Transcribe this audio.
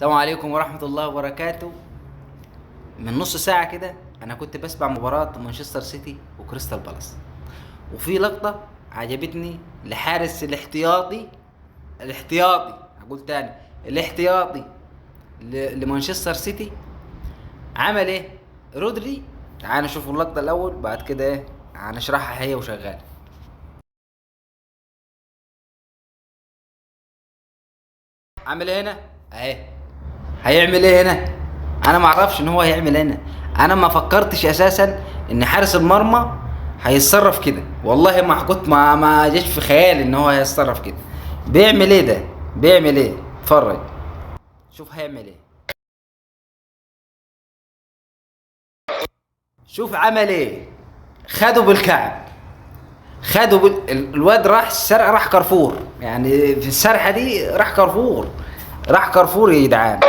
السلام عليكم ورحمة الله وبركاته. من نص ساعة كده أنا كنت بسمع مباراة مانشستر سيتي وكريستال بالاس، وفي لقطة عجبتني لحارس الاحتياطي، الاحتياطي هقول تاني الاحتياطي لمانشستر سيتي. عمل ايه رودري؟ تعال نشوف اللقطة الأول، بعد كده ايه هنشرحها هي وشغالة. عمل ايه هنا؟ اهي هيعمل ايه هنا؟ انا ما اعرفش ان هو هيعمل هنا، انا ما فكرتش اساسا ان حارس المرمى هيتصرف كده، والله ما كنت ما جاش في خيالي ان هو هيتصرف كده. بيعمل ايه ده؟ بيعمل ايه؟ اتفرج شوف هيعمل ايه، شوف عمل ايه. خده بالكعب، خده الواد راح السرقة، راح كارفور، يعني في السرحه دي راح كارفور، راح كارفور يا جدعان.